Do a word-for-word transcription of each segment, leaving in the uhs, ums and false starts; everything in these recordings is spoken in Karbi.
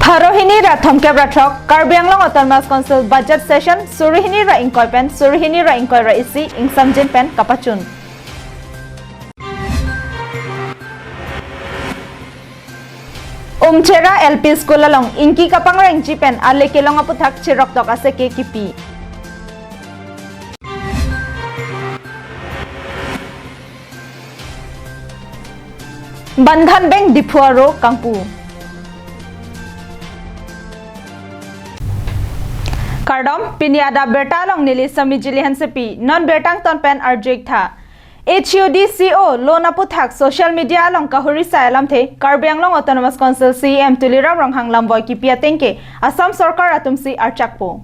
Pharo hini ra thomkep ra throk Karbi Anglong Autonomous Council budget session suri hini ra ingkoi pen suri hini ra ingkoi ra isi ingsamjin pen kapachun. Umchera L P School along ingki kapangrengji pen ale kelong aputhak chiroktok aseke kipi. Bandhan Bank Diphu aro kangpu. Kardom, pini adap birta along neli Samijili Hansepi, non birta angton pen arju-ik tha. H U D C O loan aputhak social media along kahuri sai alamthe Karbi Anglong Autonomous Council C E M Tuliram Ronghang lamvoi kipi atengke Assam Sorkar atumsi archakpo.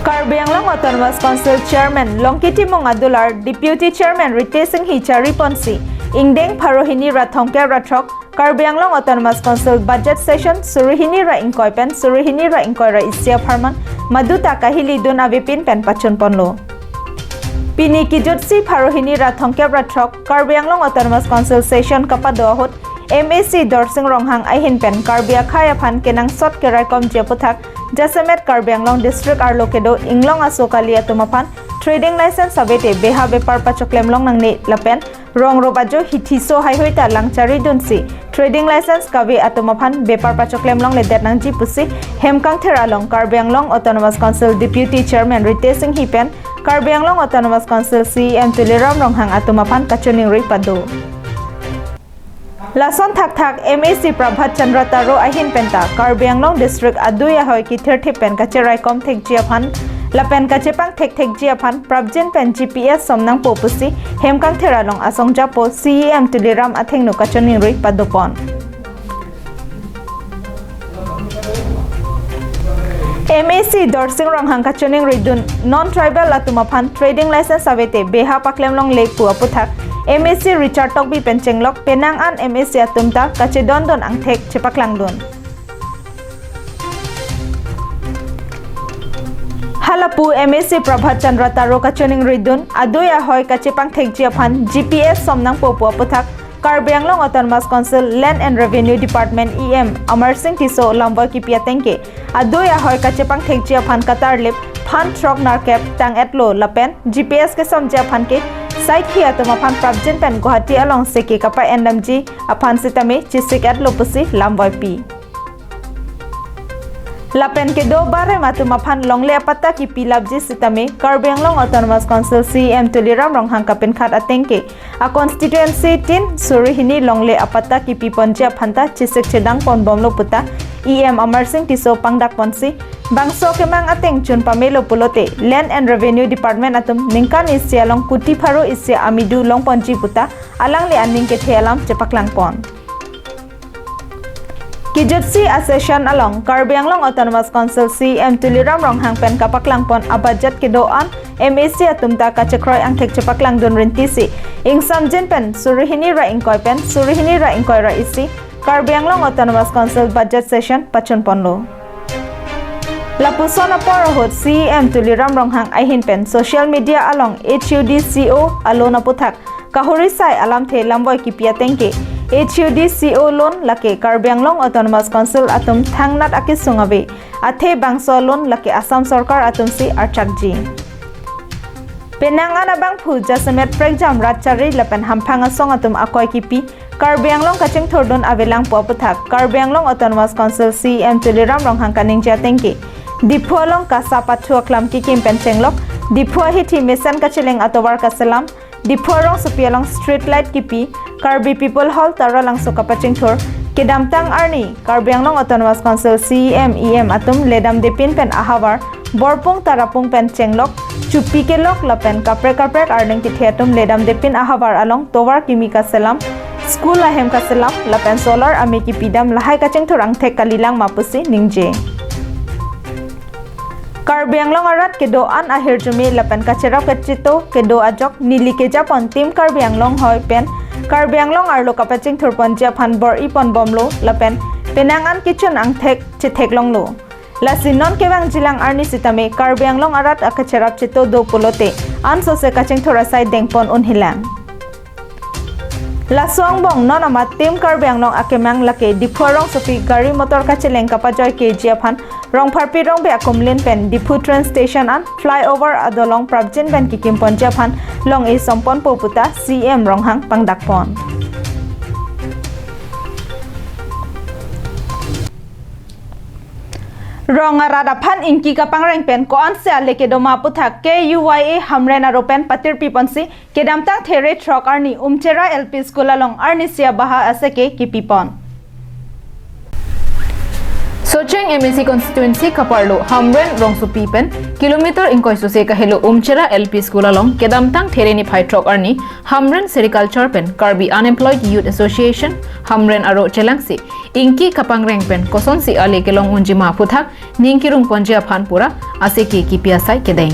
Karbi Anglong Autonomous Council Chairman Longki Timung adular Deputy Chairman Ritesh Enghi chariponsi ingdeng pharo hini ra thomkep ra throk Karbi Anglong Autonomous Council budget session suri hini ra ingkoi pen suri hini ra ingkoi ra isi apharman maduta kahilidun avepin pen pachunponlo. Pini kijutsi pharo hini ra thomkep ra throk Karbi Anglong Autonomous Council session kapado ahut M A C Dorsing Ronghang ahin pen Karbi akhei aphan kenangsot keraikomji aputhak jasemet Karbi Anglong District arlo kedo inglong aso kali atum aphan trading license avete beha bepar pachoklemlong nangne lapen rong rup ajo hithiso haihui ta langcharidunsi trading license kave atum aphan bepar pachoklemlongledet nangji pusi Hemkangthir along Karbi Anglong Autonomous Council Deputy Chairman Ritesh Enghi pen Karbi Anglong Autonomous Council C E M Tuliram Ronghang atum aphan kachiningri pado. Lason thakthak M A C Prabhat Chandra Taro ahin penta Karbi Anglong District adui ahoi kithirthip pen kacheraikom thekji aphan lapen kachepangthek thekji aphan prapjin pen G P S som nangpo pusi Hemkangthir along asong japo C E M Tuliram athengno kachiningri padopon. M A C Dorsing Ronghang kachiningridun non-tribal atum aphan trading license avete beha paklemlongle pu aputhak M A C Richard Tokbi pen chenglok penang an M A C atum ta kachedondun angthek chepaklangdun. Halapu M A C Prabhat Chandra Taro kachiningridun adui ahoi kachepangthekji aphan G P S som nangpo pu aputhak Karbi Anglong Autonomous Council Land and Revenue Department E M Amar Singh Tisso lamvoi kipi atengke adui ahoi kachepangthekji aphan katarlip phan throk nerkep tang-etlo lapen G P S kesomji aphan ke saikhi atum aphan prapjin pen Guwahati along seke kapa-endamji aphan sitame chesik-etlo pusi lamvoipi. Lapen kedo barem atum aphan longle apatta kipilapji sitame Karbi Anglong Autonomous Council C E M Tuliram Ronghang kapinkhat atengke a constituency tin suri hini longle apatta kipiponji aphanta chesik chedangponbomlo puta E M Amar Singh Tisso pangdakponsi bangso kemang ateng chun pamelo pulote Land and Revenue Department atum ningkan isi along kuti pharo isi amidu longponji puta alangli aning kethe alam chepaklangpon. Kijutsi a-session along Karbi Anglong Autonomous Council C E M Tuliram Ronghang pen kapaklangpon a-budget kedo-an M A C atum ta kachekroi angthek chepaklangdun rintisi ingsamjin pen suri hini ra ingkoi pen suri hini ra ingkoi ra isi Karbi Anglong Autonomous Council budget session pachunponlo. Lapuson apor ahut C E M Tuliram Ronghang ahin pen social media along H U D C O a-loan aputhak kahuri sai alamthe lamvoi kipi atengke H U D C O loan lake Karbi Anglong Autonomous Council atum thangnat akesung ave athe bangso loan lake Assam Sorkar atumsi archakji. Penang an abangphu jasemet prekjam rat chari lapen hamphang asong atum akoi kipi Karbi Anglong kachingthurdun avelang pu aputhak Karbi Anglong Autonomous Council C E M Tuliram Ronghang kaningje atengke Diphu along kasa pathu aklam kikim pen chenglok Diphu ahithi mesen kacheleng atovar kaselam Diphu arongsopi along street light kipi, Karbi People Hall Taralangso kapachingthur, kedamtang arni, Karbi Anglong Autonomous Council C E M, E M atum ledamdepin pen ahavar, Borpung Tarapung pen chenglok, chupi kelok lapen kaprek kaprek arleng kethe atum ledamdepin ahavar along tovar kimi kaselam, school ahem kaselam, lapen solar ame kipidam lahai kachingthur angthek kalilang ma pusi ningje. Karbi Anglong arat kedo-an ahirjume lapen kacherap kacheto kedo ajok neli kejapon Team Karbi Anglong hoi pen Karbi Anglong arlo kapachingthurponji aphan bor-iponbomlo lapen penang an kechun angthek chetheklonglo. Lasi non kevangjilang arni sitame Karbi Anglong arat akacherap cheto do pulote ansose kachingthur asai dengpon unhilang. Laso angbong non amat Team Karbi Anglong akemang lake Diphu arongsopi gari motor kacheleng kapajoi keji aphan Rongpharpi Rongbe akumlin pen Diphu train station an flyover adolong prapjin pen kikimponji aphan long-e somponpo puta C M Ronghang pangdakpon. Rong arat aphan ingki kapangreng pen ko-ansi ale kedo ma aputhak K U Y A Hamren aro pen patirpiponsi kedamtang There throk arni Umchera L P School along arnisi abaha aseke kipipon. Socheng M A C constituency kaparlo Hamren rongsopi pen kilometer ingkoi sose kahelo Umchera L P School along kedamtang There niphai throk arni Hamren Sericulture pen Karbi Unemployed Youth Association Hamren aro chelangsi ingki kapangreng pen kosonsi ale kelong unji ma aputhak ning kirungponji aphan pura aseke kipi asai kedeng.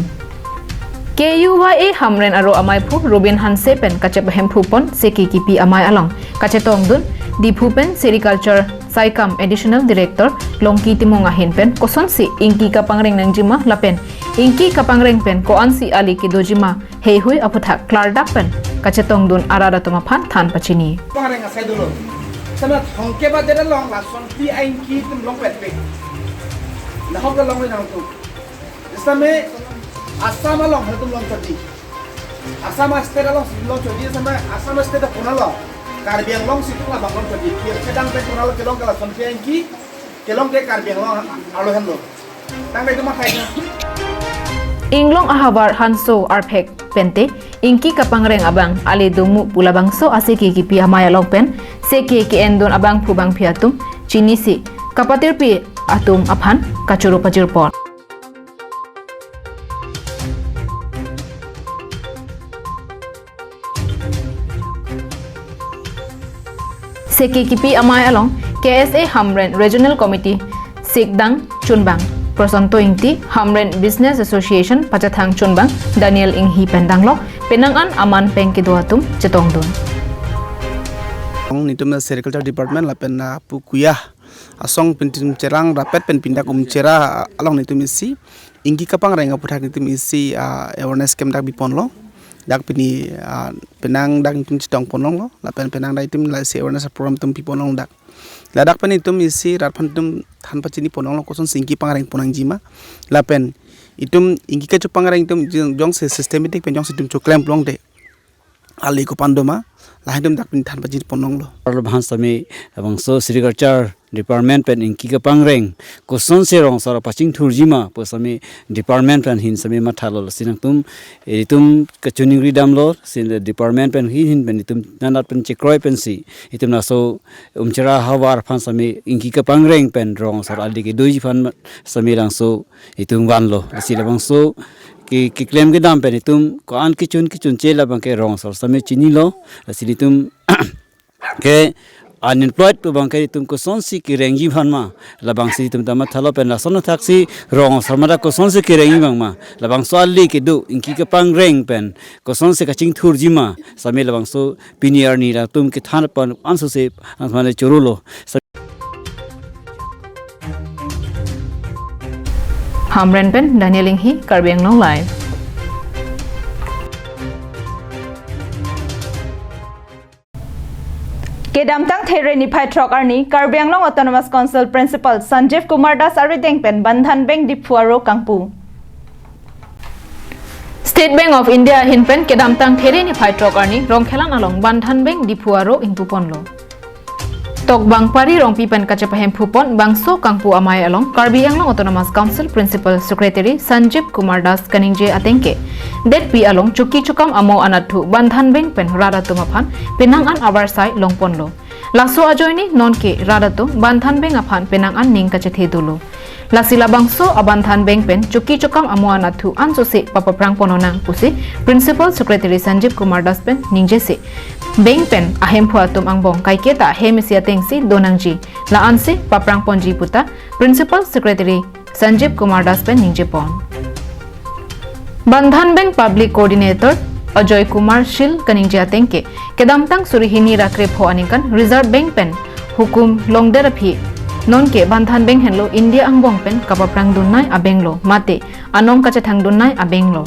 K U Y A Hamren aro amaiphu Robin Hanse pen kachepahemphupon seke kipi amei along kachetongdun Diphu pen Sericulture saikam Additional Director Longki Timung ahin pen kosonsi ingki kapangreng nangji ma lapen ingki kapangreng pen ko-ansi ale kedoji ma heihui aputhak klardak pen kachetongdun arat atum aphan than pachini. Pangreng asai dolo. Sama thongke ba dera long lason pi a ingki itum longpetpe. Lahok ke long nangtum. Isame Assam along itum longchotji. Assam state along longchotji sama Assam state apunalo. Karbi Anglong si itum labang longchotji. Kir kedang pen punalo kelong ke lason pi a ingki kelong ke Karbi Anglong arlo henlo. Tangte itum mathai na. Inglong ahavar hanso arphek pente ingki kapangreng abang ale domu pu labangso aseke kipi amei along pen seke ke-endun abangphu bangphi atum chinisi kapatirpi atum aphan kachoro pajirpon. Seke kipi amei along K S A Hamren Regional Committee sikdang chunbang Prosanto Ingti, Hamren Business Association pachathang chunbang Daniel Inghi pen danglok penang an aman pen kedo atum chetongdun. Netum Sericulture Department lapen na pukuya asong pintin cherang rapet pen pindak Umchera along netum isi ingki kapangreng aputhak netum isi, ah, awareness camp dak biponlo. Dak pini, ah, penang dak netum chetongpon longlo. Lapen penang dak netum lasi awareness program netum pipon long dak. Ladak pen netum isi rat aphan netum than pachini pon longlo kosonsi ingki pangreng pon nangji ma. Lapen netum ingki kachepangreng netum jong, jongsi systematic pen jongsi netum choklem longde ale kopan do ma, lahai netum dak pini than pachini pon longlo. Arlo bahan sami labangso Sericulture Department pen ingki kapangreng kosonsi rong asor pachingthurji ma pu sami department pen hin sami mathalo, lasi nangtum, eh, netum kachiningri damlo, si department pen hin hin pen netum nanat pen chekroi pensi netum laso Umchera ahavar aphan sami ingki kapangreng pen rong asor ale kedoji aphan sami labangso netum vanlo. Lasi labangso ke, keklem kedam pen netum ko-an kechun kechun che labang ke rong asor sami chinilo. Lasi netum ke unemployed pu abang ke netum kosonsi kerengji aphan ma, labangsi netum ta mathalo pen lason athaksi rong asor mada kosonsi kerengji abang ma, labangso ale kedo ingki kapangreng pen kosonsi kachingthurji ma sami labangso pini arni latum kethan pon ansose ansmane chorolo. Hamren pen Daniel Inghi, Karbi Anglong Live. Kedamtang There niphai throk arni Karbi Anglong Autonomous Council Principal Sanjeev Kumar Das arideng pen Bandhan Bank Diphu aro kangpu. State Bank of India ahin pen kedamtang There niphai throk arni Rongkhelan along Bandhan Bank Diphu aro ingpuponlo. Tokbang Pari Rongpi pen kachepahemphupon bangso kangpu amei along Karbi Anglong Autonomous Council Principal Secretary Sanjeev Kumar Das kaningje ateng ke, detpi along choki chokam amo anatthu Bandhan Bank pen rat atum aphan penang an avarsai longponlo. Laso ajoine nonke rat atum Bandhan Bank aphan penang an ning kachethe dolo. Lasi labangso a-Bandhan Bank pen choki chokam amo anatthu ansose papaprang ponnang pusi Principal Secretary Sanjeev Kumar Das pen ningjesi, bank pen ahemphu atum angbong kaiketa hem isi atengsi donangji, la-ansi paprang ponji puta Principal Secretary Sanjeev Kumar Das pen ningjepon. Bandhan Bank Public Coordinator Ajoy Kumar Shil kaningje ateng ke, kedamtang suri hini ra krepho aningkan Reserve Bank pen hukum longdet aphi nonke Bandhan Bank henlo India angbong pen kapaprang dunnei a-bank lo, mate anong kachethang dunnei a-bank lo.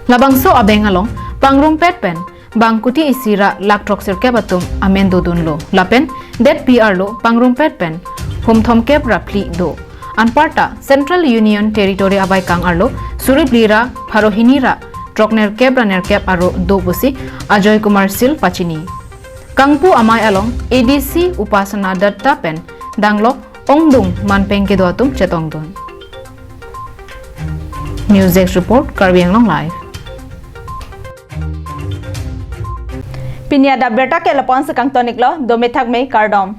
Labangso a-bank along Pangrumpet pen bangkuthi isi ra lakh throksirkep atum amen dodunlo. Lapen det pi arlo pangrumpet pen hum thomkep ra phli do. Anparta Central Union Territory avaikang arlo suri phli ra pharo hini ra throknerkep ra nerkep aro do pusi Ajoy Kumar Syll pachini. Kangpu amei along A D C Upasana Dutta pen danglok ongdung manpeng kedo atum chetongdun. News Desk Report, Karbi Anglong Live. Pini adap abirta ke lapu-an si kangtoniklo, dome thakme, kardom.